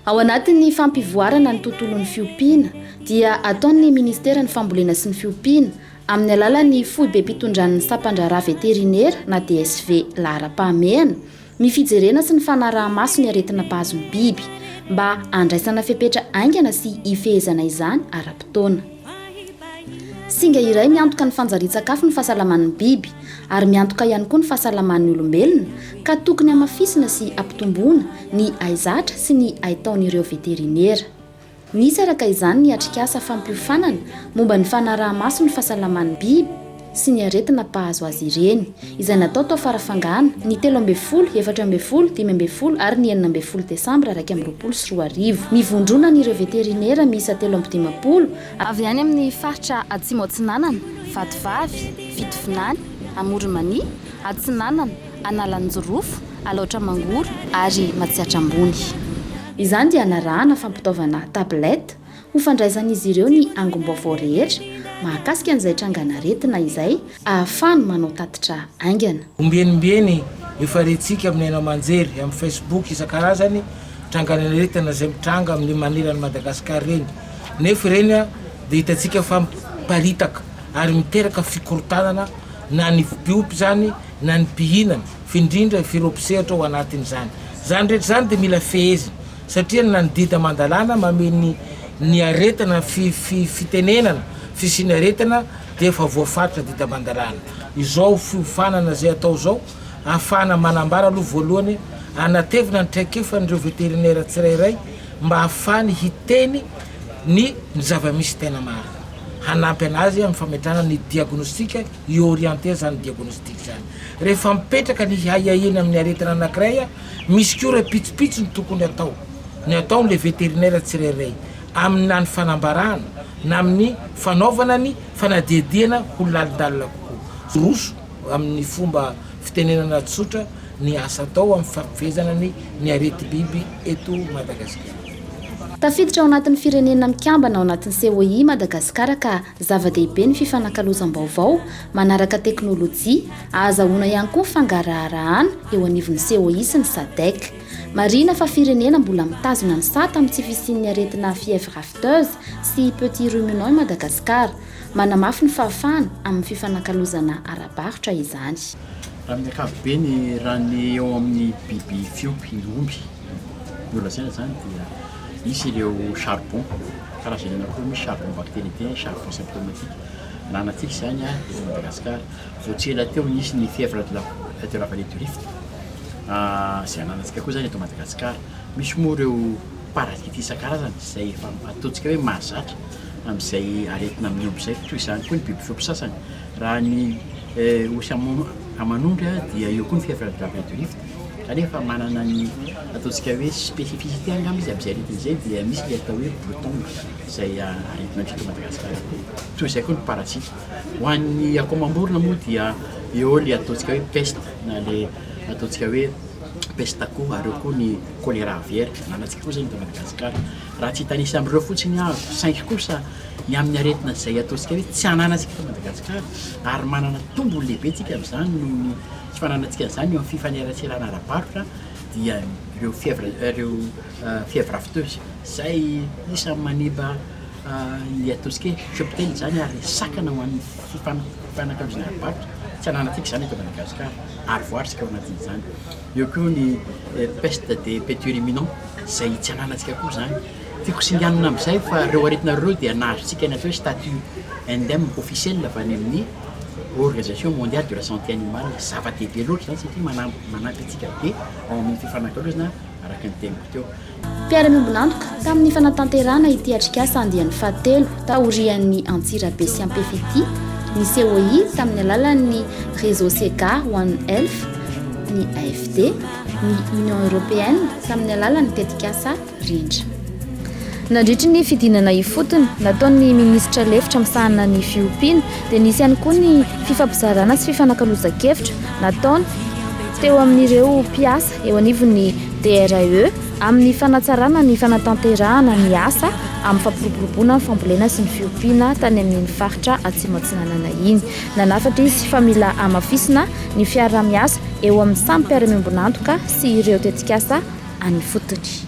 Ao anatin'ny fampivoarana ny tontolon'ny fiompiana dia ataon'ny Ministeran'ny Fambolena sy ny Fiompiana amin'ny alalan'ny foibem-pitondran'ny sampandraharaha veterinera na DSV laharam-pahamehana ny fijerena sy ny fanaraha-maso ny aretina mpahazo ny biby mba handraisana fepetra haingana sy hifehezana izany ara-potoana. Singa iray miantoka ny fanjarian-tsakafo ny fahasalaman'ny biby ary miantoka ihany koa ny fahasalaman'ny olombelona ka tokony hamafisina sy hampitomboana ny haizatra sy ny haitaon'ireo veterinera. Nisy araka izany ny atrikasa fampiofanana momba ny fanaraha-maso ny fahasalaman'ny biby sy ny aretina mpahazo azy ireny, izay natao tao Farafangana, ny 13, 14, 15 ary ny 16 desambra 2021. Nivondronan'ireo veterinera miisa 53, avy any amin'ny faritra Atsimo Atsinanana, Vatovavy, Fitovinany, Amoron'i Mania, Atsinanana, Analanjirofo, Alaotra Mangoro ary Matsiatra Ambony. Izany dia narahana fampitaovana tablette ho fandraisan'izy ireo ny angom-baovao rehetra mahakasika an'izay trangan'aretina izay ahafahany manao tatitra haingana. Ombieniombieny efa rentsika amin'ny haino aman-jery, amin'ny Facebook isan-karazany trangan'aretina izay mitranga amin'ny maneran'i Madagasikara ireny. Nefa ireny dia hitantsika fa miparitaka ary miteraka fikorontanana na ny mpiompy izany na ny mpihinana, f'indrindra ireo mpisehatra ao anatin'izany. Izany rehetra izany dia mila fehezina, satria na ny didy aman-dalàna mamehy ny ny aretina fi fi fitenenana fisian'ny aretina dia efa voafaritra didy aman-dalàna. Izao fiofanana izay atao izao, ahafahana manambara aloha voalohany, hanatevina ny traikefan'ireo veterinera tsirairay mba ahafahany hiteny ny ny zava-misy tena marina. Hanampy anazy amin'ny fametrahana ny diagnostic hi-orienter izany diagnostic izany. Rehefa mipetraka ny hiahiahiana amin'ny aretina anankiray, misy koa ireo pitsopitsony tokony atao, ny ataon'ilay vétérinaire tsirairay amin'ny na ny fanambarana na amin'ny fanaovana ny fanadihadiana ho lalindalina kokoa. Roso amin'ny fomba fitenenana tsotra ny asa atao amin'ny fampifehezana ny ny areti-biby eto Madagasikara. Tafiditra ao anatin'ny firenena mikambana ao anatin'ny COI i Madagasikara ka zava-dehibe ny fifanakalozam-baovao manaraka teknolojia, ahazahoana ihany koa ny fangaraharahana eo anivon'ny COI sy ny Sadec. Marihina fa firenena mbola mitazona ny sata amin'ny tsy fisian'ny aretina fièvre afteuse sy petit ruminant i Madagasikara. Manamafy ny fahafahana amin'ny fifanakalozana ara-barotra izany. Raha amin'ny ankapobeny, raha ny eo amin'ny biby fiompy, ny omby no lazaina izany dia misy ireo charbon, karazany anankiroa, misy charbon bactéridien, charbon symptomatique. Ananantsika izany eto Madagasikara. Vao tsy ela teo nisy ny fièvre de la de la vallée du Rift izay ananantsika koa izany eto Madagasikara. Misy moa ireo parasites isan-karazany izay efa ataontsika hoe mahazatra amin'izay aretina amin'ny omby izay. Toy izany koa ny biby fiompy sasany. Raha ny osy aman'ondry dia eo koa ny fièvre de la vallée du Rift kanefa manana ny ataontsika hoe spécificité angamba izy amin'izay aretina izay dia misy ilay atao hoe bluetongue izay aretina misy eto Madagasikara koa. Toy izay koa ny parasite. Ho an'ny akoho amam-borona moa dia eo ilay ataontsika hoe peste na ilay ataontsika hoe peste akoho ary eo koa ny choléra aviaire ananantsika koa izany eto Madagasikara. Raha tsy hitanisa amin'ireo fotsiny aho saingy kosa ny amin'ny aretina izay ataontsika hoe tsy ananantsika eto Madagasikara ary manana tombony lehibe tsika amin'izany noho ny tsy fananantsika an'izany eo amin'ny fifaneraserana ara-barotra dia ireo fièvre ireo fièvre afteuse izay isan'ny manimba ny ataontsika hoe cheptel izany ary sakana ho an'ny fifanakalozana ara-barotra tsy ananantsika izany eto Madagasikara ary voarisika ao anatin'izany. Eo koa ny peste des petits ruminants izay tsy ananantsika koa izany. Tiako singanina amin'izay fa ireo aretina ireo dia nahazotsika ny atao hoe statut indemne officiel avy any amin'ny Organisation mondiale de la santé animale. Zava-dehibe loatra izany satria manampy antsika be ao amin'ny fifanakalozana araka ny teniko teo. Mpiara-miombon'antoka tamin'ny fanatanterahana ity atrikasa andiany fahatelo taorian'ny Antsirabe sy Ampefy ity ny COI tamin'ny alalan'ny Réseau Sega One Health, ny AFD, ny Union Européenne tamin'ny alalan'ny tetikasa Rindra. Nandritry ny fidinana ifotony nataon'ny minisitra lefitra misahana ny fiompiana dia nisy ihany koa ny fifampizarana sy fifanakalozan-kevitra nataony teo amin'ireo mpiasa eo anivon'ny DRAE amin'ny fanatsarana ny fanatanterahana ny asa amin'ny fampiroboroboana ny fambolena sy ny fiompiana tany amin'iny faritra Atsimo Atsinanana iny. Nanafatra izy fa mila hamafisina ny fiaraha-miasa eo amin'ny samy mpiara-miombon'antoka sy ireo tetikasa any ifotony.